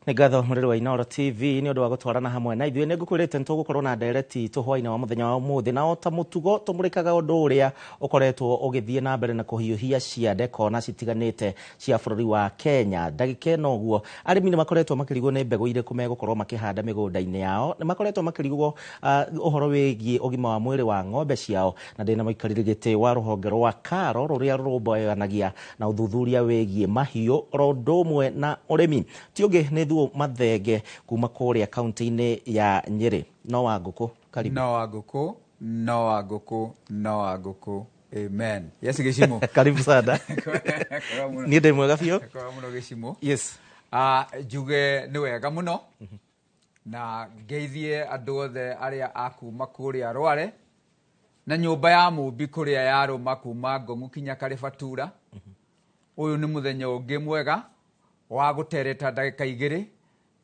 Nĩ ngatho mũrĩrĩ wa Inooro TV nĩ ũndũ wa gũtwarana hamwe na ithuĩ. Nĩ ngũkwĩrĩte nĩ tũgũkorwo na ndereti itũ hwainĩ wa mũthenya wa ũmũthĩ, na o ta mũtugo tũmũrĩkaga ũndũ ũrĩa ũkoretwo ũgĩthiĩ na mbere na kũhiũhia ciande kona citiganĩte cia bũrũri wa Kenya. Ndagĩka ĩno ũguo arĩmi nĩ makoretwo makĩrigwo nĩ mbegũ irĩkũ megũkorwo makĩhanda mĩgũnda-inĩ yao, nĩ makoretwo makĩrigwo ũhoro wĩgiĩ ũgima wa mwĩrĩ wa ng'ombe ciao, na ndĩna mũikarĩri gĩtĩ wa rũhonge rwa KALRO rũrĩa rũrũmbũyanagia na ũthuthuria wĩgiĩ mahiũ oro ũndũ ũmwe na ũrĩmi. Ti ũngĩ nĩ Thuo Mathenge kuma kũrĩa kaunti-inĩ ya Nyĩrĩ. No wa ngũkũ, karibu. No wa ngũkũ, no wa ngũkũ, no wa ngũkũ. Amen. Yes, Gĩcimo. Karibu sana. Niĩ ndĩ mwega biũ. Kwega mũno Gĩcimo. Yes. Njuge nĩ wega mũno na ngeithie andũ othe arĩa a kuma kũrĩa Rware na nyũmba ya Mũmbi kũrĩa yarũma kuma Ngong'u kinya Karĩbatura. Ũyũ nĩ mũthenya ũngĩ mwega wa gũtereta ndagĩka 2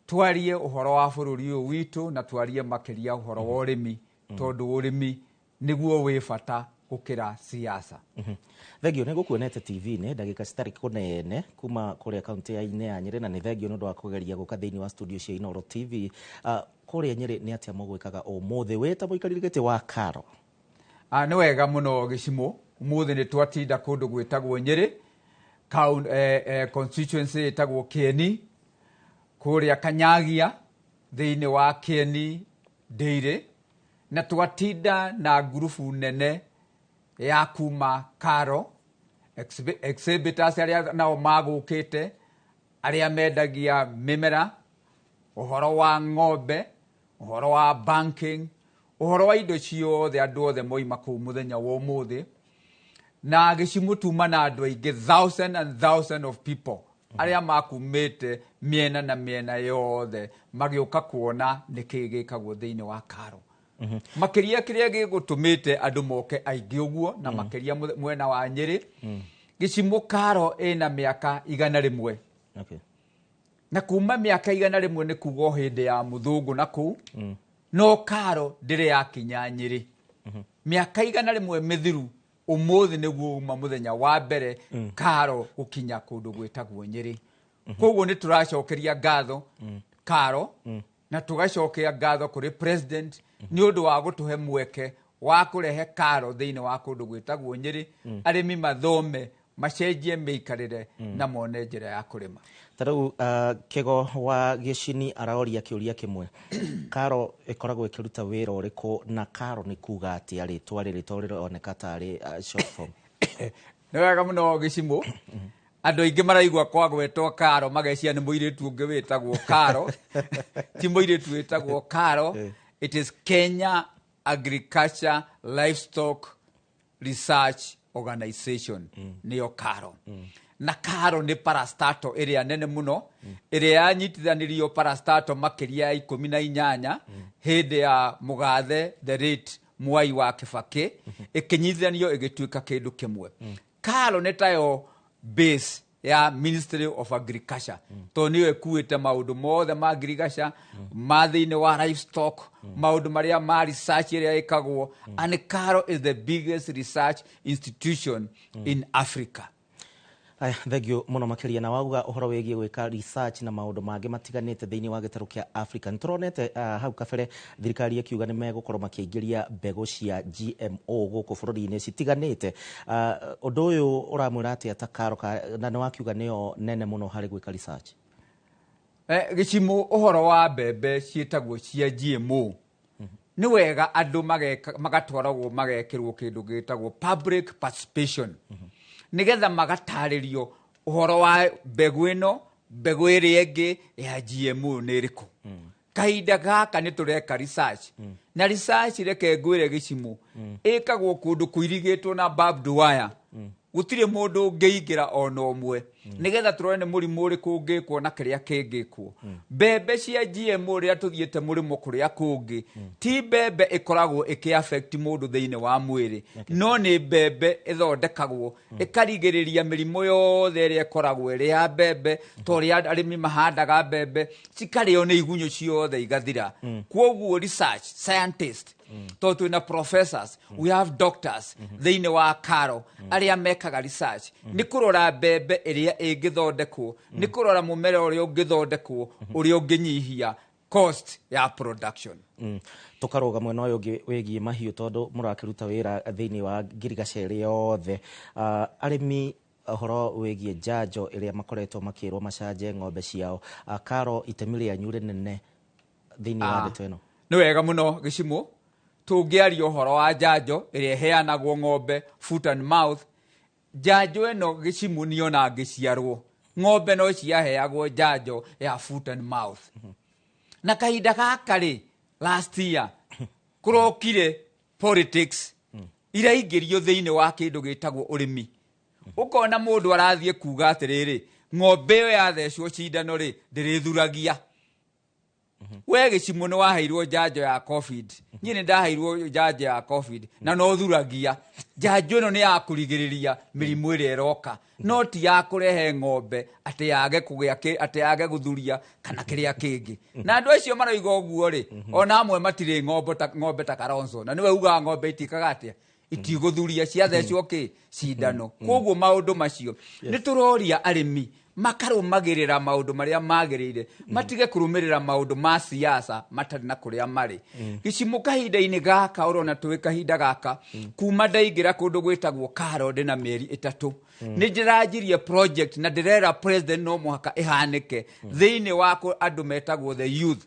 twarie ũhoro wa bũrũri ũyũ witũ na twarie makĩria ũhoro wa ũrĩmi, tondũ ũrĩmi nĩguo wĩ bata gũkĩra siasa. Thengio nĩ ngũkuonete TV-inĩ ndagĩka citarĩ kũnene kuma kũrĩa kaunti-inĩ ya Nyĩrĩ, na nĩ thengio nĩ ũndũ wa kũgeria gũka thĩinĩ wa studio cia Inooro TV. Kũrĩa Nyĩrĩ nĩ atĩa mũgwĩkaga ũmũthĩ wĩ ta mũikarĩri gĩtĩ wa KALRO? Nĩ wega mũno Gĩcimo, ũmũthĩ nĩ twatinda kũndũ gwĩtagwo Nyĩrĩ, constituency ĩtagwo Kĩeni, kũrĩa Kanyagia, thĩinĩ wa Kĩeni Dairy, na twatinda na ngurubu nene ya kuma KALRO, exhibitors arĩa nao magũkĩte, arĩa mendagia mĩmera, ũhoro wa ng'ombe, ũhoro wa banking, ũhoro wa indo ciothe, andũ othe moima kũu mũthenya wa ũmũthĩ. Na Gĩcimo tuma na andũ aingĩ, thousand and thousand of people arĩa makumĩte mĩena na mĩena yothe magĩũka kuona nĩkĩ gĩkagwo thĩinĩ wa KALRO. Makĩria kĩrĩa gĩgũtũmĩte andũ moke aingĩ ũguo, na makĩria mwena wa Nyĩrĩ, Gĩcimo KALRO ĩna mĩaka 100. Na kuma mĩaka 100 nĩ kuga o hĩndĩ ya mũthũngũ na kũu, no KALRO ndĩrĩ yakinya Nyĩrĩ. Mĩaka 100 mĩthiru, ũmũthĩ nĩguo uma mũthenya wa mbere KALRO gũkinya kũndũ gwĩtagwo Nyĩrĩ. Koguo nĩ tũracokeria ngatho KALRO, na tũgacokia ngatho kũrĩ president nĩ ũndũ wa gũtũhe mweke wa kũrehe KALRO thĩinĩ wa kũndũ gwĩtagwo Nyĩrĩ, arĩmi mathome, macenjie mĩikarĩre na mone njĩra ya kũrĩma. Ta rĩu Kĩgo wa Gĩcini araoria kĩũria kĩmwe, KALRO ĩkoragwo ĩkĩruta wĩra ũrĩkũ, na KALRO nĩ kuga atĩa rĩtwa rĩrĩ to rĩroneka tarĩ short form? Nĩ wega mũno Gĩcimo. Andũ aingĩ maraigua kwagwetwo KALRO magecia nĩ mũirĩtu ũngĩ wĩtagwo Karo. Ti mũirĩtu wĩtagwo Karo. It is Kenya Agriculture Livestock Research Organization, nĩyo KALRO. Na KALRO nĩ parastatal ĩrĩa nene mũno, ĩrĩa yanyitithanirio parastatal makĩria ya 18 hĩndĩ ya mũgathe the late Mwai wa Kibaki, ĩkĩnyitithanio ĩgĩtuĩka kĩndũ kĩmwe. KALRO nĩ tayo base ya Ministry of Agriculture, tondũ nĩyo ĩkuĩte maũndũ mothe ma agriculture, ma thĩinĩ wa livestock, maũndũ marĩa ma research ĩrĩa ĩkagwo, and KALRO is the biggest research institution in Africa. Aya, thengio mũno makĩria. Na wauga ũhoro wĩgiĩ gwĩka research na maũndũ mangĩ matiganĩte thĩinĩ wa gĩtarũ kĩa Africa, nĩ tũronete hau kabere thirikari ĩkiuga nĩ megũkorwo makĩingĩria mbegũ cia GMO gũkũ bũrũri-inĩ citiganĩte. Ũndũ ũyũ ũramwĩra atĩa ta KALRO, na nĩ wakiuga nĩyo nene mũno harĩ gwĩka research? Gĩcimo, ũhoro wa mbembe ciĩtagwo cia GMO, nĩ wega andũ magatwaragwo magekĩrwo kĩndũ gĩtagwo public participation, nĩgetha magatarĩrio ũhoro wa mbegũ ĩno, mbegũ ĩrĩa ĩngĩ ya GMO nĩ ĩrĩkũ. Kahinda gaka nĩ tũreka research, na research, reke ngwĩre Gĩcimo, ĩkagwo kũndũ kũirigĩtwo na barbed wire, gũtirĩ mũndũ ũngĩingĩra ona ũmwe, nĩgetha tũrore nĩ mũrimũ ũrĩkũ ũngĩkwo na kĩrĩa kĩngĩkwo. Mbembe cia GMO, rĩrĩa tũthiĩte mũrĩmo kũrĩa kũngĩ, ti mbembe ĩkoragwo ĩkĩ affect mũndũ thĩinĩ wa mwĩrĩ, no nĩ mbembe ĩthondekagwo ĩkarigĩrĩria mĩrimũ yothe ĩrĩa ĩkoragwo ĩrĩ ya mbembe, ta ũrĩa arĩmi mahandaga mbembe cikarĩo nĩ igunyũ ciothe igathira. Kwoguo research scientist, tondũ twĩna professors, we have doctors thĩinĩ wa KALRO arĩa mekaga research, nĩ kũrora mbembe ĩrĩa Kenya ĩngĩthondekwo nĩ kũrora mũmera ũrĩa ũngĩthondekwo ũrĩa ũngĩnyihia cost ya production. Tũkarũga mwena ũyũ ũngĩ wĩgiĩ mahiũ, tondũ mũrakĩruta wĩra thĩinĩ wa ngirigaca ĩrĩ yothe. Arĩmi, ũhoro wĩgiĩ njanjo ĩrĩa makoretwo makĩrwo macanje ng'ombe ciao, Karo, itemi rĩanyu rĩnene thĩinĩ wa ndeto ĩno? Nĩ wega mũno, Gĩcimũ. Tũngĩaria ũhoro wa njanjo ĩrĩa ĩheanagwo ng'ombe, foot and mouth, njanjo ĩno, Gĩcimũ, niona ngĩciarwo ng'ombe no ciaheagwo njanjo ya foot and mouth. Na kahinda gaka rĩ, last year kũrokire politics iraingĩrio thĩinĩ wa kĩndũ gĩtagwo ũrĩmi. Ũkona mũndũ arathiĩ kuga atĩrĩrĩ, ng'ombe ĩyo yathecwo cindano rĩ, ndĩrĩthuragia. We Gĩcimũ, nĩ waheirwo njanjo ya COVID, niĩ nĩ ndaheirwo njanjo ya COVID na no thuragia. Njanjo ĩno nĩ ya kũrigĩrĩria mĩrimũ ĩrĩa ĩroka, no ti ya kũrehe ng'ombe atĩ yage kũgĩa atĩ yage gũthuria kana kĩrĩa kĩngĩ. Na andũ acio maroiga ũguo rĩ, ona amwe matirĩ ng'ombe ta Kalonzo, na nĩwe ugaga ng'ombe itikaga atĩa, itigũthuria ciathecwo kĩ cindano. Koguo maũndũ macio nĩ tũroria arĩmi makarũmagĩrĩra maũndũ marĩa magĩrĩire, matige kũrũmĩrĩra maũndũ ma siasa matarĩ na kũrĩa marĩ. Gĩcimũ, kahinda-inĩ gaka ũrona twĩ kahinda gaka, kuma ndaingĩra kũndũ gwĩtagwo Karo ndĩ na mĩeri 3, nĩ ndĩranjirie project na ndĩrera president no mũhaka ĩhanĩke thĩinĩ wa andũ metagwo the youth.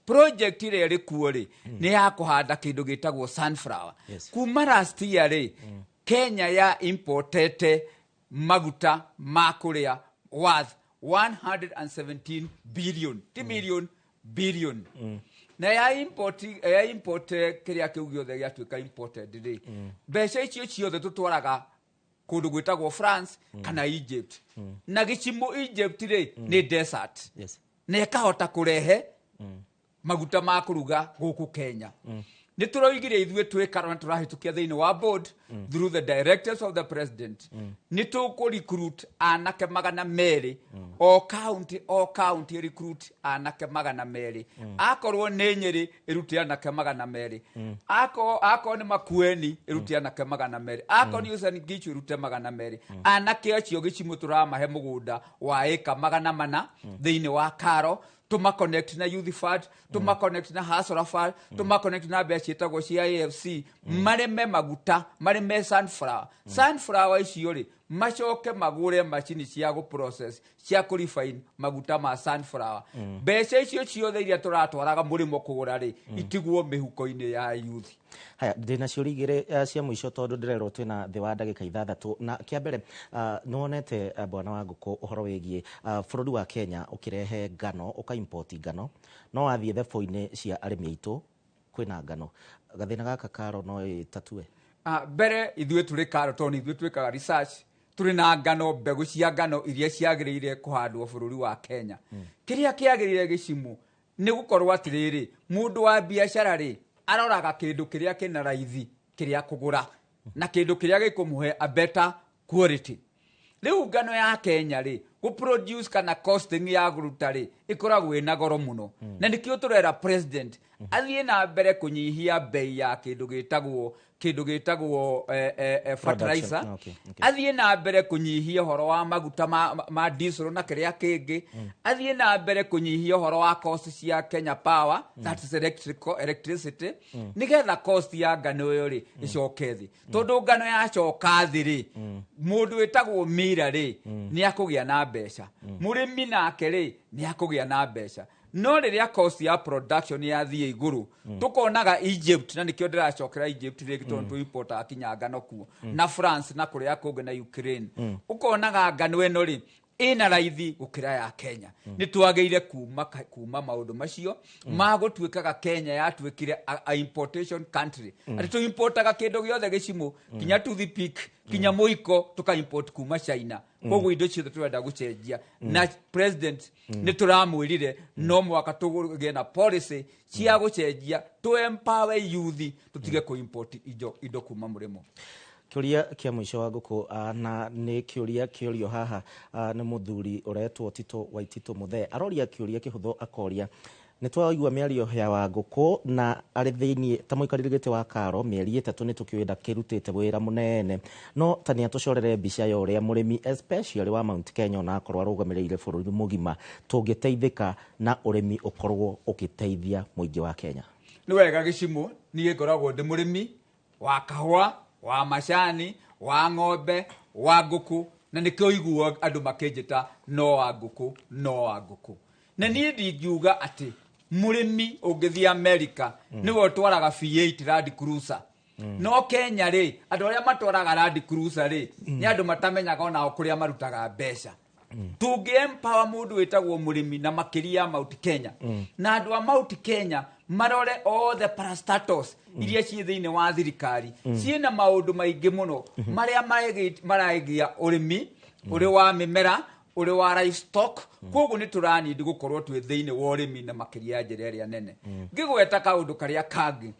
Project ĩrĩa ĩrĩ kuo rĩ, nĩ ya kũhanda kĩndũ gĩtagwo sunflower. Kuma last year rĩ, Kenya ya importete maguta ma kũrĩa worth 117 billion, ti million, billion. Na ya import kĩrĩa kĩu gĩothe gĩatuĩka imported rĩ, mbeca icio ciothe tũtwaraga kũndũ gwĩtagwo France kana Egypt. Na Gĩcimũ, Egypt rĩ, nĩ desert na ĩkahota kũrehe maguta ma kũruga gũkũ Kenya. Nĩ tũroigire ithuĩ twĩ Karo na tũrahĩtũkia thĩinĩ wa board through the directives of the president, nĩ tũkũ recruit anake 200 o county, o county recruit anake 200. Akorwo nĩ Nyĩrĩ, ĩrute anake 200; akorwo nĩ Makueni, ĩrute anake 200; akorwo nĩ Uasin Gishu, ĩrute 200. Anake acio, Gĩcimũ, tũramahe mũgũnda wa ĩka 400 thĩinĩ wa Karo, tũma connect na Youth Fund, tũma connect na Hustler Fund, tũma connect na mbeca ciĩtagwo cia AFC, marĩme maguta, marĩme sunflower. Sunflower icio rĩ, macoke magũre macini cia gũ process, cia kũ refine maguta ma sunflower. Mbeca icio ciothe iria tũratwaraga mũrĩmo kũgũra rĩ, itigwo mĩhuko-inĩ ya youth. Haya, ndĩna ciũria igĩrĩ cia mũico, tondũ ndĩrerwo twĩna thĩ wa ndagĩka 6. Na kĩa mbere, nĩwonete, bwana wa ngũkũ, ũhoro wĩgiĩ bũrũri wa Kenya ũkĩrehe ngano, ũka-import ngano, no wathiĩ thebo-inĩ cia arĩmi aitũ kwĩna ngano. Gathĩna gaka, Karo no ĩtatue? Mbere ithuĩ tũrĩ Karo, tondũ nĩ ithuĩ twĩkaga research, tũrĩ na ngano, mbegũ cia ngano iria ciagĩrĩire kũhandwo bũrũri wa Kenya. Kĩrĩa kĩagĩrĩire, Gĩcimũ, nĩ gũkorwo atĩrĩrĩ, mũndũ wa biacara rĩ, aroraga kĩndũ kĩrĩa kĩna raithi kĩrĩa kũgũra na kĩndũ kĩrĩa gĩkũmũhe a better quality. Rĩu ngano ya Kenya rĩ, gũproduce kana costing ya kũruta rĩ, ĩkoragwo ĩna goro mũno. Na nĩkĩo tũrera president athiĩ na mbere kũnyihia bei ya kĩndũ gĩtagwo fertilizer. Athiĩ na mbere kũnyihia ũhoro wa maguta ma diesel na kĩrĩa kĩngĩ. Athiĩ na mbere kũnyihia ũhoro wa cost cia Kenya Power, that is electricity, nĩgetha cost ya ngano ĩyo rĩ, ĩcoke thĩ. Tondũ ngano yacoka thĩ rĩ, mũndũ wĩtagwo mira rĩ, nĩ akũgĩa na mbeca, mũrĩmi nake rĩ, nĩ akũgĩa na mbeca. No rĩrĩa cost ya production yathiĩ igũrũ, tũkonaga Egypt, na nĩkĩo ndĩracokera Egypt rĩngĩ, tondũ tũimportaga kinya ngano kuo, na France na kũrĩa kũngĩ na Ukraine, ũkonaga ngano ĩno rĩ, ĩna raithi gũkĩra ya Kenya. Nĩ twagĩire kuma maũndũ macio ma gũtuĩkaga Kenya yatuĩkire a importation country, atĩ tũimportaga kĩndũ gĩothe, Gĩcimũ, kinya toothpick, kinya mũiko tũka-import kuma China. Koguo indo ciothe tũrenda gũcenjia, na president nĩ tũramwĩrire no mwaka tũgĩe na policy cia gũcenjia, tũ empower youth, tũtige kũ-import indo kuma mũrĩmo. Kĩũria kĩa mũico wa ngũkũ, na nĩ kĩũria kĩũrio haha, nĩ mũthuri ũretwo Tito Waititũ Mũthee. Aroria kĩũria kĩhũthũ, akoria Nĩ twaigua mĩario ya Wangũkũ na arĩ thĩiniĩ ta mũikarĩri gĩtĩ wa Karo mĩeri 3 nĩ tũkĩũĩ ndakĩrutĩte wĩra mũnene, no ta nĩ atũcorere mbica ya ũrĩa mũrĩmi especially wa Mount Kenya ona akorwo arũgamĩrĩire bũrũri mũgima tũngĩteithĩka na ũrĩmi ũkorwo ũgĩteithia mũingĩ wa Kenya. Nĩ wega Gĩcimũ, niĩ ngoragwo ndĩ mũrĩmi wa kahũa, wa macani, wa ng'ombe, wa ngũkũ, na nĩkĩo iguo andũ makĩnjĩta no wa ngũkũ, no wa ngũkũ. Na niĩ ndingiuga atĩ mũrĩmi ũngĩthiĩ America nĩwe ũtwaraga V8 Land Cruiser. No Kenya rĩ, andũ arĩa matwaraga Land Cruiser rĩ, nĩ andũ matamenyaga onao kũrĩa marutaga mbeca. Tũngĩ empower mũndũ wĩtagwo mũrĩmi na makĩria ya Mount Kenya. Na andũ a Mount Kenya marore othe parastatos iria ciĩ thĩinĩ wa thirikari ciĩna maũndũ maingĩ mũno marĩa maragia ũrĩmi, ũrĩ wa mĩmera, ũrĩ wa livestock. Koguo nĩ tũranindi gũkorwo twĩ thĩinĩ wa ũrĩmi na makĩria ya njĩra ĩrĩa nene. Ngĩgweta kaũndũ karĩa kangĩ,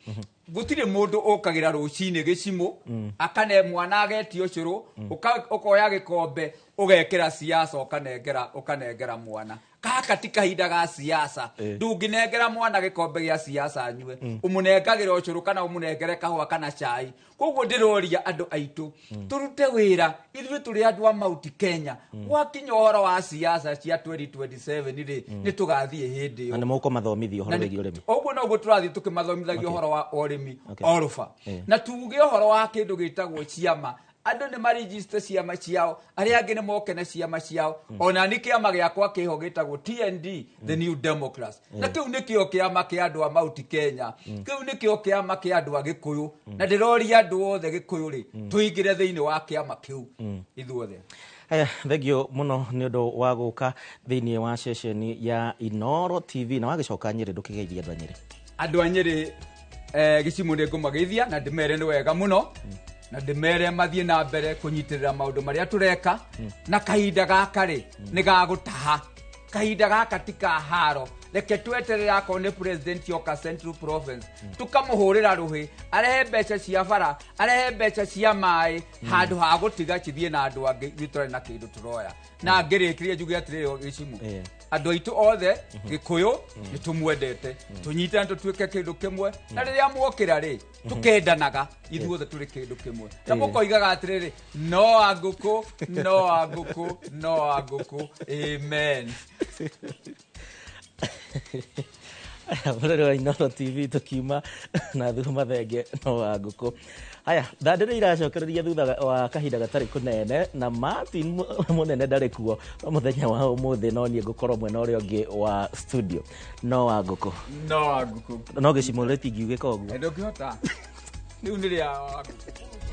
gũtirĩ mũndũ ũkagĩra rũcinĩ Gĩcimũ akane mwana agetio ũcũrũ, ũkoya gĩkombe ũgekĩra siasa ũkanengera mwana. Gaka ti kahinda ga siasa. Ndũngĩnengera mwana gĩkombe gĩa siasa anyue, ũmũnengagĩra ũcũrũ kana ũmũnengere kahũa kana cai. Koguo ndĩroria andũ aitũ tũrute wĩra, ithuĩ tũrĩ andũ a Mount Kenya. Gwakinya ũhoro wa siasa cia 2027 rĩ, nĩ tũgathiĩ hĩndĩ ĩyo. Na nĩ mũkũmathomithia ũhoro wĩgiĩ ũrĩmi. Ũguo noguo tũrathiĩ tũkĩmathomithagia ũhoro wa ũrĩmi oruba. Na tuge ũhoro wa kĩndũ gĩtagwo ciama. Andũ nĩ marigiste ciama ciao, arĩa angĩ nĩ moke na ciama ciao. Ona nĩ kĩama gĩakwa kĩho gĩtagwo TND, the New Democrats. Na kĩu nĩkĩo kĩama kĩa andũ a Mount Kenya. Kĩu nĩkĩo kĩama kĩa andũ a Gĩkũyũ. Na ndĩroria andũ othe Gĩkũyũ rĩ, tũingĩre thĩinĩ wa kĩama kĩu ithuothe. Haya, thengio mũno nĩ ũndũ wa gũka thĩinĩ wa ceceni ya Inooro TV na wagĩcoka Nyĩrĩ ndũkĩgeithie andũ a Nyĩrĩ. Andũ a Nyĩrĩ, Gĩcimũ nĩ ngũmageithia na ndĩmere nĩ wega mũno. Na ndĩmere mathiĩ na mbere kũnyitĩrĩra maũndũ marĩa tũreka. Na kahinda gaka rĩ, nĩ ga gũtaha. Kahinda gaka ti ka haro. Reke tweterere akorwo nĩ president oka Central Province, tũkamũhũrĩra rũhĩ, arehe mbeca cia bara, arehe mbeca cia maĩ, handũ ha gũtiga cithiĩ na andũ angĩ, ithuĩ tũrarĩ na kĩndũ tũroya. Na ngĩrĩkĩria njuge atĩrĩrĩ Gĩcimũ, andũ aitũ othe Gĩkũyũ nĩ tũmwendete, tũnyitane tũtuĩke kĩndũ kĩmwe, na rĩrĩa mwokĩra rĩ, tũkendanaga ithuothe tũrĩ kĩndũ kĩmwe. Na mũkoigaga atĩrĩrĩ, no a ngũkũ, no a ngũkũ, no a ngũkũ, amen. Mũrori wa Inooro TV tũkiuma na Thuo Mathenge no wa ngũkũ. Haya, thandĩrĩ iracokereria thutha wa kahinda gatarĩ kũnene na Martin mũnene ndarĩ kuo no mũthenya wa ũmũthĩ, no niĩ ngũkorwo mwena ũrĩa ũngĩ wa studio. No wa ngũkũ. No wa ngũkũ. No gĩcimũ rĩtingiugĩka ũguo. Ndũngĩhota. Rĩu nĩ rĩa wa ngũkũ.